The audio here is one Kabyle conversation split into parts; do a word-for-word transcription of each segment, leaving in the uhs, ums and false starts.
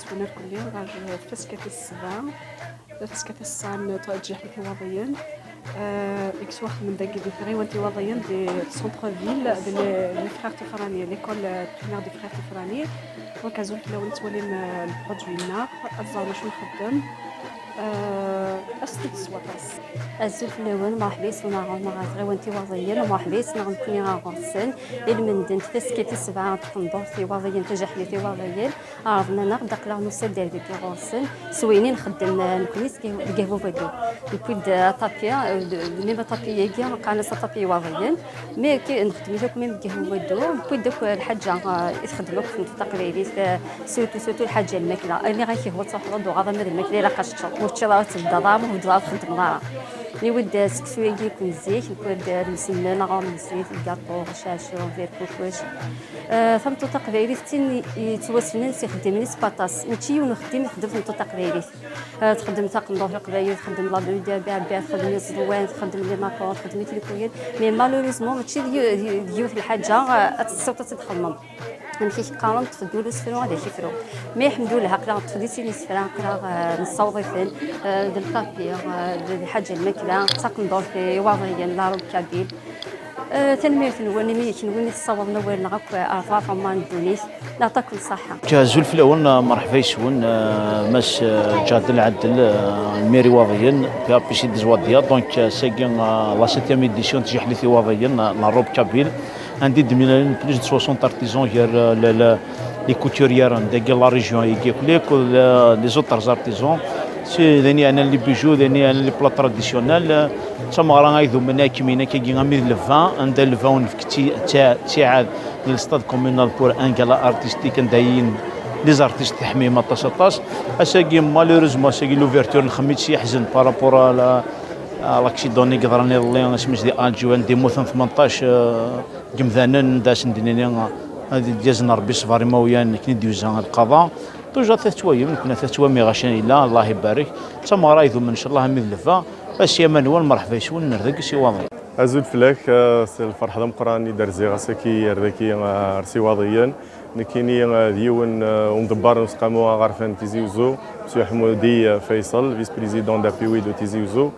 Ttwanaɣ kulli ɣer tfaska tis sebɛa, tfaska tis sebɛa n tjeḥlit Iwaḍiyen. Eh, i yettwaxedmen dagi di tɣiwant Iwaḍiyen, di centre ville, di le, les frères Tifrani, l'école primaire des frères Tifrani. Donc, azul fell-awen, tettwalim, eh, le produit-nneɣ, ad teẓrem acu nxeddem. Eh, aset-d s waṭas. Azul fell-awen, mṛeḥba yes-wen ɣer, ɣer tɣiwant Iwaḍiyen, mṛeḥba yes-neɣ nekkni ɣer ɣur-sen. Ilmend n tfaska tis sebɛa n tqendurt Iwaḍiyen, tajeḥlit Iwaḍiyen, ɛerḍen-aneɣ-d aql-aɣ nusa-d ar dagi ɣur-sen, s wayen i nxeddem, eh, nekkni seg, deg Hbubadu. Newwi-d, eh, atapi, eh, d, d, même atapi-agi, qqaren-as atapi Iwaḍiyen. Mais ki-, nxeddem-it akk même deg Hbubadu. Newwi-d akk, eh, lḥaǧa, eh, i txeddem akk tmeṭṭut taqbaylit, eh, surtout, surtout lḥaǧa n lmakla. Nniɣ-ak, ihwa ad truḥeḍ ad d-tuɣaleḍ ama d lmakla ilaq ad teččeḍ. Ur teččiḍ ara, ur tebdaḍ ara, ma ur tebdiḍ ara ur txeddmeḍ ara. Newwi-d, eh, seksu-agi akk n zik, newwi-d, eh, lemsemmen, aɣrum n zzit, lgaṭu, lcacur, berkukuc. Eh, tameṭṭut taqbaylit d tin yettwasnen s ixeddimen-is waṭas. Mačči yiwen uxeddim i txeddem tmeṭṭut taqbaylit. Eh, txeddem taqendurt n Leqbayel, txeddem la luda, beɛbeɛ, txeddem iẓeḍwan, txeddem les napons, txeddem itrikuyen. Mais malheureusement, mačči d yi-, d yi-, d yiwet lḥaǧa, eh, ad tessiwḍeḍ ad tt-id-txedmeḍ. Amek i k-qqaren, ṭṭef-d ul usefru ad ak-ifru. Mais lḥemdullah, aql-aɣ neṭṭef di sin isefra, aql-aɣ, eh, nessaweḍ-iten, eh, d lṭapi, eh, d lḥaǧa n lmakla, d taqendurt Iwaḍiyen, la robe kabyle. Eh, tanemmirt-nwen imi d kenwi i tessawaḍem awal-nneɣ akk, eh, ar ḍḍeɛf n ddunit. Yeɛṭikum ṣṣeḥḥa. Azul fell-awen, eh, mṛeḥba yes-wen, eh, Mass, eh, Ǧadel Ɛadel, eh, maire Iwaḍiyen, P A P C des Ouadéa. Donc, eh, ass-agi, eh, la septième édition n tjeḥlit Iwaḍiyen, eh, la robe kabyle. Anda i d-mlalen plus de soixante artisans, gar, eh, le, le, les couturières, dagi la région, i Guéclé, akked, eh, les autres artisans. C'est d ayen yeɛnan les bijoux, d ayen yeɛnan les plats traditionnels. D tameɣra ay idumen akmin akkagi armi d le vingt, anda le vingt ur nefk ttiɛad di le stade communal pour un gala artistique, anda i les artistes ḥemmim aṭas aṭas. Ass-agi, malheureusement, ass-agi l'ouverture nxemmem-itt s yeḥzen par rapport à la, à l'accident i yeḍran iḍelli, asmi s di Alger, anda i mmuten tmenṭac, euh, n yemdanen, anda asen-d-nini ad d-yazen Rebbi ṣṣber imawlan akken i d-yuza lqaḍa. Toujours tettwayem, nekkni tettwam iɣacan yella, Allah ibarek. D tameɣra idumen, ncallah, armi d le vingt. Ass Yaman wan, mṛeḥba yes-wen, ar dagi s Iwaḍiyen. Azul fell-ak, eh, s lferḥ d ameqqran i d-rziɣ ass-agi ar dagi, eh, ar s Iwaḍiyen. Nekkini, eh, d yiwen, eh, umḍebber n useqqamu aɣerfan n Tizi Uzzu, Monsieur Ḥmudi, eh, Faisal, vice-président d'A P W de Tizi Uzzu.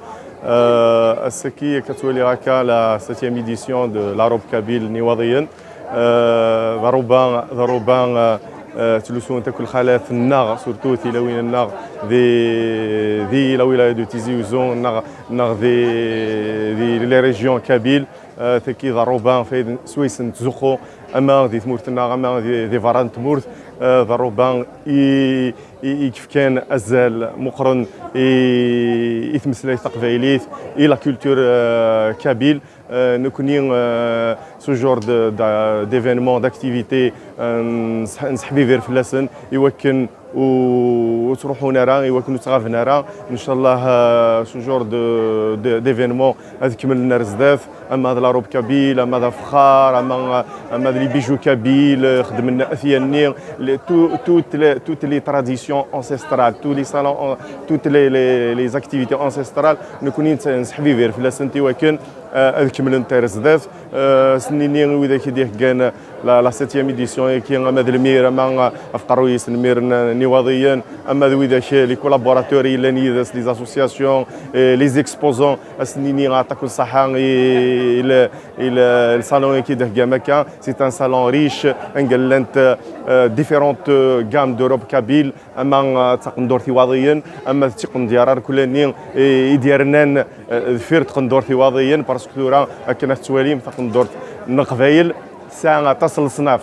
Eh, ass-agi, akka ttwaliɣ akka, la septième édition de la robe kabyle n Iwaḍiyen. Eh, d aruba, d aruba, eh, eh, ttlusun akk lxalat-nneɣ, surtout tilawin-nneɣ di, di la wilaya de Tizi Uzzu, neɣ, neɣ di, di les régions kabyles. Eh, tagi d aruba fayden swayes nettzuxxu, ama di tmurt-nneɣ, ama di, di berra n tmurt. Eh, d aruba i, i, i yefkan azal meqqren i, i tmeslayt taqbaylit, i la culture, eh, kabyle. Euh, nekkni, euh, ce genre de, de, d'événement, d'activité, euh, nseḥ-, nesseḥbibir fell-asen, i wakken ur, ur ttruḥun ara, i wakken ur ttɣaben ara. Ncallah, euh, ce genre de, de, d'événement ad kemmlen ar zdat, ama d la robe kabyle, ama d afexxar, ama, ama d les bijoux kabyles, xedmen at Yanni, les, tout, toutes les, toutes les traditions ancestrales, tous les salons, euh, toutes les, les, les activités ancestrales, nekkni nse-, nesseḥbibir fell-asent i wakken eh, ad kemmlent ar zdat. Eh, ad sen-nini i widak i d-iheggan la, la septième édition-agi, ama d lmir, ama, eh, ɣef uqerruy-is lmir n, n Iwaḍiyen, ama d widak, eh, les collaborateurs i yellan yid-s, les associations, eh, les exposants, ad sen-nini yeɛṭikum ṣṣeḥḥa i, i le, i le, le salon-agi i d-theggam akka. C'est un salon riche, anga llant, eh, différentes, eh, gammes de robes kabyles. Ama, eh, d taqendurt Iwaḍiyen, ama d tiqendyar irkelli i, i d-yernan, eh, deffir taqendurt Iwaḍiyen, parce que tura akken ad tettwalim taqendurt n Leqbayel tesɛa aṭas n leṣnaf.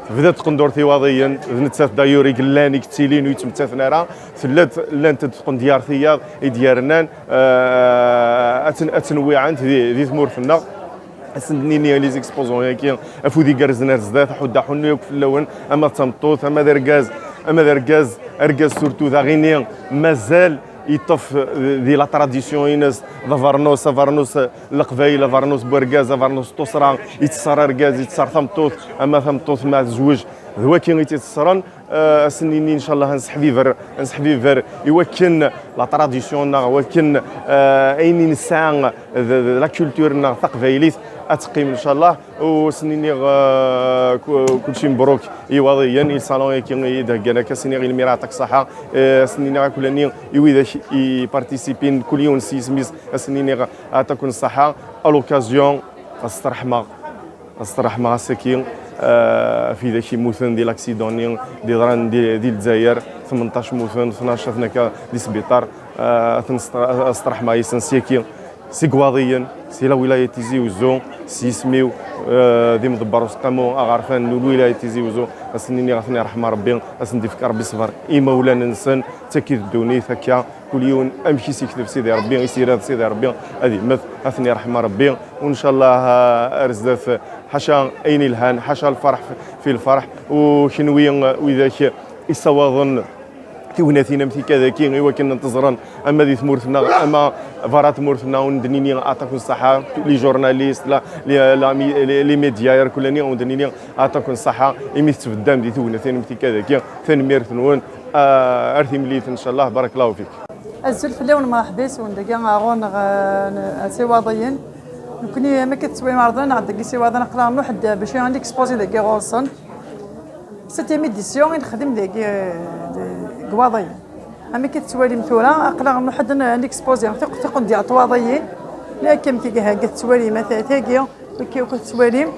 Tebda taqendurt Iwaḍiyen, d nettat d'ailleurs i yellan, i yettilin, ur yettmettaten ara. Tella, llant-d tqendyar tiyaḍ i d-yernan, eh, ad ten-, ad tenwiɛent di, di tmurt-nneɣ. Ad sen-d-nini les exposants-agi afud igerrzen ar zdat, aḥuddu aḥunnu yakk fell-awen, ama d tameṭṭut, ama d argaz, ama d argaz, argaz surtout d aɣini mazal yeṭṭef di la tradition-ines, d abernus, abernus n Leqbayel, abernus n wergaz, abernus n tuṣṣra, yettṣer argaz, yettṣer tameṭṭut, ama tameṭṭut ma tezweǧ, d wagi i tt-iṣeṣren. Eh, ad sen-nini, ncallah, ad nesseḥbiber, ad nesseḥbiber i wakken la tradition-nneɣ, wakken, eh, ayen i nesɛa, d, d la culture-nneɣ taqbaylit, Ad teqqim, ncallah. U sen-iniɣ, eh, ku-, kulci mebruk i Iwaḍiyen, i le salon-agi i d-heggan akka, sen-iniɣ i lmira, yeɛṭik ṣṣeḥḥa. Eh, sen-iniɣ akk lani i widak i participin, kul yiwen s yisem-is, ad sen-iniɣ yeɛṭikum ṣṣeḥḥa. À l'occasion, ad s-ttreḥmeɣ, ad s-ttreḥmeɣ ass-agi, eh, ɣef widak yemmuten di l'accident-nni d-yeḍran di, di Lezzayer, tmenṭac mmuten, tnac aten akka di sbiṭar, eh, ad ten-stra-, ad s-ttreḥmeɣ yes-sen syagi. Seg Iwaḍiyen, si la wilaya Tizi Uzzu, s yisem-iw, eh, d imḍebber useqqamu aɣerfan n lwilaya Tizi Uzzu, ad sen-iniɣ ad ten-iṛḥem Ṛebbi, ad sen-d-ifk Ṛebbi ṣṣber i imawlan-nsen, d tagi d ddunit akka, kul yiwen amek i s-ikteb Sidi Ṛebbi, i s-irad Sidi Ṛebbi ad immet, ad ten-iṛḥem Ṛebbi, u ncallah, eh, ar zdat, ḥaca ayen ilhan, ḥaca lferḥ fi lferḥ, u kenwi, eh, widak issawaḍen tignatin am tikadaki i wakken ad teẓren ama di tmurt-nneɣ ama berra tmurt-nneɣ, u d-nini yeɛṭikum ṣṣeḥḥa, les journalistes, la, la, la, les, les médias, ar kulani, u d-nini yeɛṭikum ṣṣeḥḥa imi tettbeddam di tignatin am tikadaki. Tanemmirt-nwen, ah, ar timlilit, ncallah, barakallahu fik. Azul fell-awen, mṛeḥba yes-wen dagi ɣur-neɣ, eh, s Iwaḍiyen. Nekni, am akka tettwalim, ɛerḍen-aɣ-d dagi s Iwaḍiyen, aql-aɣ nruḥ-d bac ad nexspozi dagi ɣur-sen. Septième édition i nexdem dagi, eh, deg Iwaḍiyen. Am akka tettwalim tura, aql-aɣ nruḥ ad n-, ad nexspozi tiq-, tiqendyar n Twaḍiyin. Akken tigi, ha, tettwalim, ata-, tagi, akka akk tettwalim.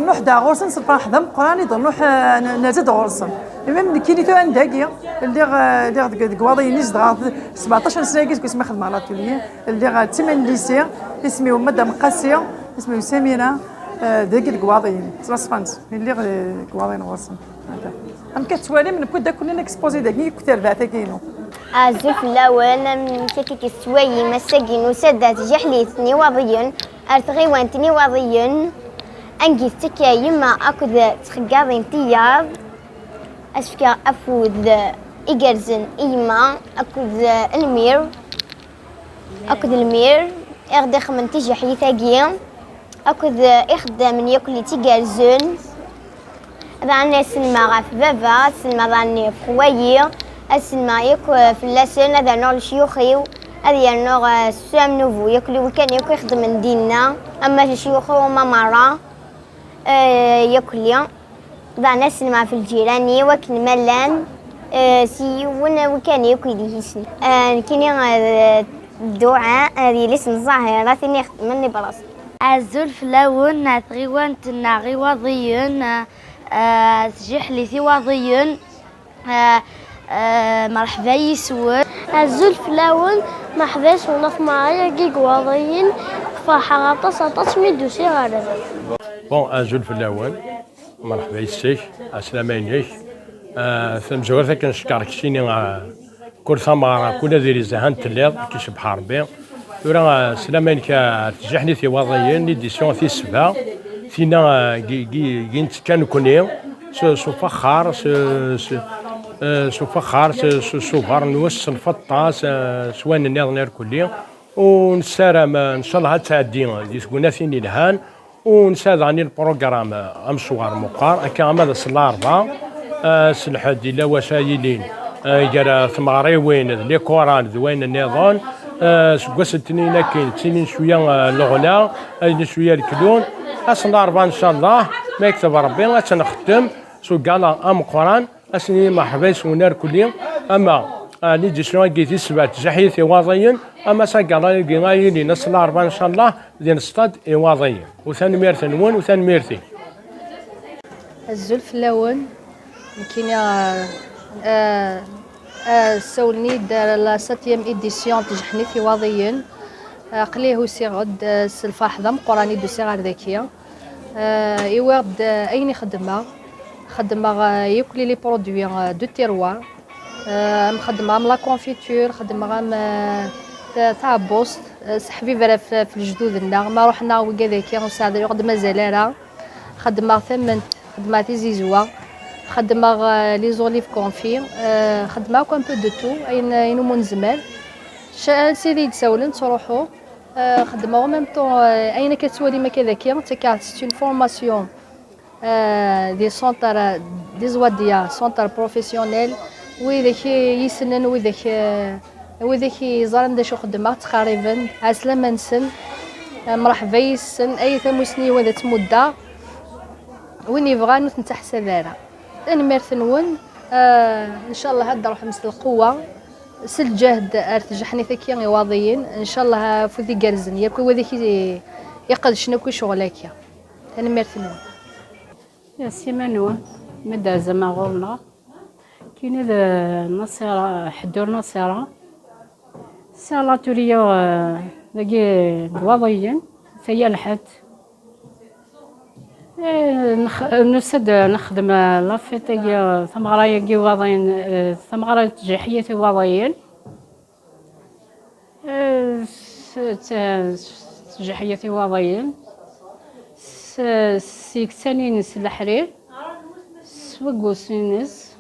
Nruḥ-d ɣur-sen s lferḥ d ameqqran i d-nruḥ, eh, n-, nazad ɣur-sen. Même nekkini tura anda-agi, lliɣ, eh, lliɣ deg, deg Iwaḍiyen i zedɣeɣ, sbeɛṭac n sna-agi seg wasmi xedmeɣ l'atelier. Lliɣ d tama n lycée, isem-iw Madame Qasi, isem-iw Samira, eh, dagi deg Iwaḍiyen, ttlaṣfant. Lliɣ, eh, deg Iwaḍiyen ɣur-sen. Amek ad tettwalim, newwi-d akk-nni l'exposé dagi, deg terbaɛt-agi-inu. Azul fell-awen, amek akka i tettwalim ass-agi nusa-d ar tjaḥlit n Iwaḍiyen, ar tɣiwant n Iwaḍiyen, angi tettekka yemma akked txeggaḍin tiyaḍ, ad s-fkeɣ afud igerrzen i yemma akked lmir. Akked lmir i ɣ-d-ixemmen tijaḥlit-agi, akked ixeddamen yakk-nni igerrzen. Daɣen ad sellmeɣ ɣef baba, ad sellmeɣ daɣen ɣef xwayi, ad sellmeɣ yakk fell-asen, ad rnuɣ lecyux-iw, ad yernuɣ, eh, Ssu Amnubu, yakk-nni wikan yakk ixeddmen dinna, ama lecyux-iw ama merra, eh, yakk-nni. Daɣen ad sellmeɣ ɣef lǧiran-iw akken ma llan, eh, s yiwen wikan akk i d-yisnen. Eh, nekkini, eh, dduɛa, eh, d yelli-s n Ẓahira, tin ixeddmen di Brasil. Azul fell-awen, a tɣiwant-nneɣ Iwaḍiyen, eh, eh, tjaḥlit Iwaḍiyen, eh, eh, merḥba yes-wen. Azul fell-awen, merḥba yes-wen ɣef tmeɣra-agi n Iwaḍiyen, ferḥeɣ aṭas, aṭas mi d-usiɣ ɣer da. Bon, azul fell-awen. Merḥba yes-k, ɛeslama-inek. Ah, tamezwarut akken cekkeṛ keččini, ah, kul tameɣra, kul adriz ahan telliḍ, ad k-icebbeḥ Ṛebbi. Tura, ah, ɛeslama-inek, ah, ar tjaḥlit Iwaḍiyen, édition tis sebɛa, tinna, ah, gi, gi, gi nettekka nekkni, s, s ufexxar, s, s, eh, s ufexxar, s, s, s ubeṛnus, s lfeṭṭa, s, s wayen nniḍen irkelli. U nessaram, ah, ncallah ad tɛeddi di tegnatin yelhan. U nesɛa daɣen lprugram amecwar meqqar, akka ama d ass n larebɛa, eh, s lḥedd yella wass ara yilin, eh, gar tmeɣriwin d likuran d wayen nniḍen, eh, seg wass n letnin akin, ttinin cwiya, eh, leɣna, ad yili cwiya leklun. Ass n larebɛa, ncallah, ma yekteb Ṛebbi, ad tt-nxettem s ugala ameqqran. Ass-nni, merḥba yes-wen irkelli, ama, ah, l'édition-agi tis sebɛa tjaḥlit Iwaḍiyen, ama s agala-agi ara yilin ass n larebɛa, ncallah, di lestad Iwaḍiyen. U tanemmirt-nwen, u tanemmirt-ik. Azul fell-awen. Nekkini, ah, ah, ah, ssawlen-iyi-d ar la septième édition n tjaḥlit Iwaḍiyen. Aql-i usiɣ-d, ah, s lferḥ d ameqqran i d-usiɣ ar daki. Eh, iwiɣ-d, eh, ayen i xeddmeɣ. Xeddmeɣ, eh, yakk les produits, eh, du terroir. Eh, am xeddmeɣ am la confiture, xeddmeɣ am, eh, ta-, taɛebbuẓt, eh, seḥbiber ɣef, ɣef lejdud-nneɣ. Ma ruḥen-aɣ wigad-agi, ur sɛiɣ ur ɣ-d-mazal ara. Xeddmeɣ tament, xeddmeɣ tizizwa, xeddmeɣ, eh, les olives confits, eh, xeddmeɣ akk un peu de tout, ayen, ayen umi nezmer. Ca-, ansi i d-sawlen, ttruḥuɣ. Euh, xeddmeɣ en même temps, euh, ayen akka tettwalim akka daki, d takeɛɛet, c'est une formation, euh, des centres, euh, des Wadya, centre professionnel, widak i yessnen, widak, euh, widak i yeẓran d acu xeddmeɣ, ttqerriben, ɛeslama-nsen. Mreḥba yes-sen, ay tamussni-w ad tt-muddeɣ, win yebɣan ur ten-ttaḥsab ara. Tanemmirt-nwen. Ah, ncallah ad d-truḥem s lqewwa, s lǧehd ar tjeḥnit-agi iwaḍiyen. Ncallah afud igerrzen yakk i wadek i iqedcen akk i ccɣel-agi. Tanemmirt-nwen. Yasima-nwen, ma d-ɛzam ɣur-neɣ. Kini d Nasira, Ḥeddur Nasira. Sɛiɣ l'atelier, eh, dagi deg Iwaḍiyen, taya lḥedd. Eh, nex-, nusa-d nexdem, eh, la fête-agi, eh, tameɣra-agi Iwaḍiyen, eh, tameɣra n tjeḥyit Iwaḍiyen. Eh, s-, s-, s-, tjeḥyit Iwaḍiyen. S-, s yeksan-ines leḥrir, s waggus-ines,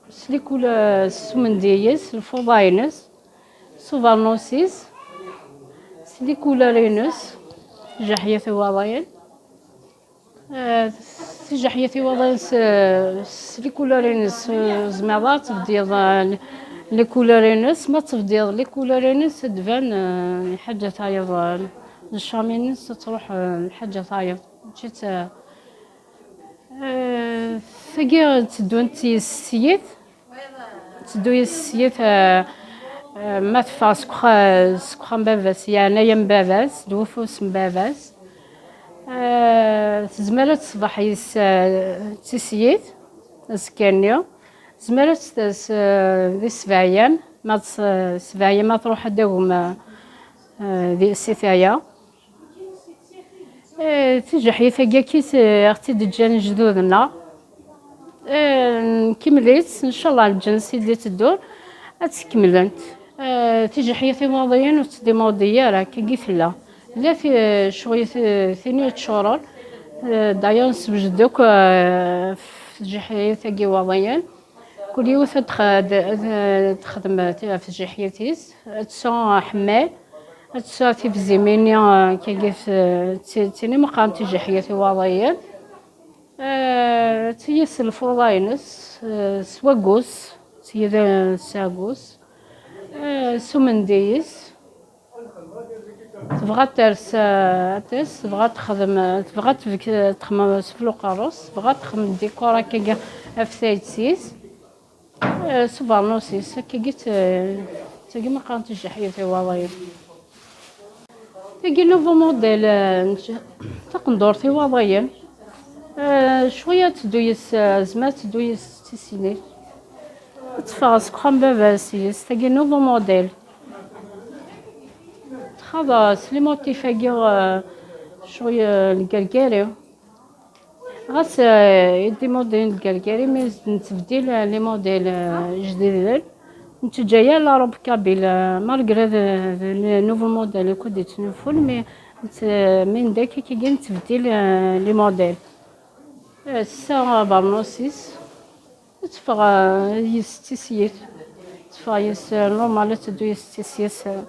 s likula, s umendi-is, s lfuḍa-ines, s ubeṛnus-is, s likular-ines, tjeḥyit Iwaḍiyen. Eh, tijeḥyit Iwaḍiyen s, s likular-ines, eh, tzemreḍ ad tebdiḍ, eh, likular-ines. Ma tebdiḍ likular-ines, ad d-tban, eh, lḥaǧa tayeḍ, eh, ccam-ines ad truḥ, eh, lḥaǧa tayeḍ. Mačči d, eh, tagi tteddunt yes-s tyit. Tetteddu yes-s tyit, eh, eh, ma teffeɣ seg uxa-, seg uxxam baba-s, yeɛnaya n baba-s, d ufus n baba-s. Eh, tezmer ad teṣbeḥ yes-s, eh, d tisyit, azekka-nni. Tezmer ad tt-tas, eh, di ssbeɛ-yam, ma d s-, ssbeɛ-yam ma truḥ ad d-tagem, eh, di sitaya. Eh, tijeḥyit-agi akkit, eh, aɣ-tt-id-ǧǧan lejdud-nneɣ. Eh, nkemmel-itt, ncallah lǧens i d-iteddun ad tt-kemmlent. Eh, tijeḥyit Iwaḍiyen ur ttdimudi ara, akka i tella. Tella ti-, ccɣel ti-, tin i yeččuren. Eh, d'ailleurs, nessewjed akk, eh, f tjeḥyit-agi Iwaḍiyen. Kul yiwet ad tx-, ad, ad texdem ti-, ɣef tjeḥyit-is, ad tesɛu aḥemmay, ad tesɛu tifzimin-nni, eh, kagi t-, t-, tin i meqqaren tijeḥyit Iwaḍiyen. Eh, tiyes s lfuḍa-ines, eh, s waggus, tiyes s agus, eh, s umendi-is. Tebɣa ad ters, eh, ad ters, tebɣa ad texdem, eh, tebɣa ad tbek, eh, texdem s ufella uqerru-s, tebɣa ad texdem dikor akkagi ɣef tayet-is, eh, s ubeṛnus-is, akkagi tt-, d tagi ma qqaren tijeḥyit Iwaḍiyen. Tagi nouveau modèle, eh, n tj-, taqendurt Iwaḍiyen. Eh, cwiya ad teddu yes, eh, zma ad teddu yes s tisnit. Ad teffeɣ seg uxxam baba-s yes, tagi nouveau modèle. Txaḍ s les motifs-agi, eh, cwiya, eh, n Gergari. Ɣas, eh, i d-imodèles n Gergari, mi s-, nettbeddil, eh, les modèles, eh, ijdiden, nettaǧǧa yir la robe kabyle, eh, malgré d, d nouveau modèle i d-yettnufun, mais nett-, mi ndek akkagi nettbeddil, eh, les modèles. Eh, tessa abeṛnus-is, ad teffeɣ, eh, yes tisyit. Ad teffeɣ yes, eh, normal, ad teddu yes tisyit, eh,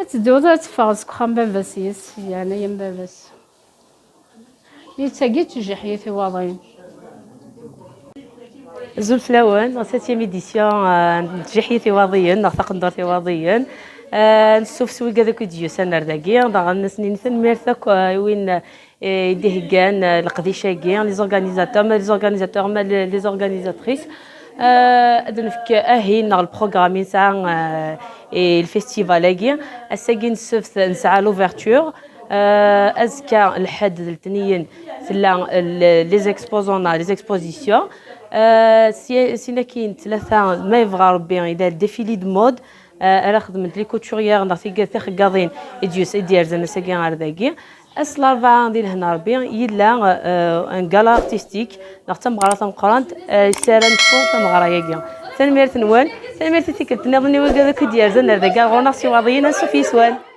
ad teddu, ad teffeɣ seg uxxam baba-s yes, yeɛnaya n baba-s. Yettagi d tjeḥyit Iwaḍiyen. Azul fell-awen, en septième édition, euh, n tjeḥyit Iwaḍiyen, neɣ taqendurt Iwaḍiyen. Euh, nessufes wigad akk i d-yusan ar dagi, daɣen ad sen-nini tanemmirt akk, euh, i win, euh, i d-iheggan, euh, leqdic-agi, les organisateurs, ma les organisateurs, ma les, les organisatrices. Euh, ad nefk ahin neɣ lprogram i nesɛa, euh, i lfestival-agi. Ass-agi n ssebt nesɛa l'ouverture. Euh, azekka lḥedd d letniyen tella l-, les exposants, les expositions. Euh, si-, sin akkin tlata, ma yebɣa Rebbi, yella le défilé de mode, euh, ara xedment les couturières neɣ tig-, tixeggaḍin i d-yus-, i d-yerzan ass-agi ar dagi. Ass n larebɛa di lehna Rebbi yella, euh, un gala artistique neɣ tameɣra tameqqrant, euh, s ara nekfu tameɣra-agi. Tanemmirt-nwen, tanemmirt i tikkelt nniḍen i wigad akk i d-yerzan ar dagi ar ɣur-neɣ s Iwaḍiyen, ansuf yes-wen.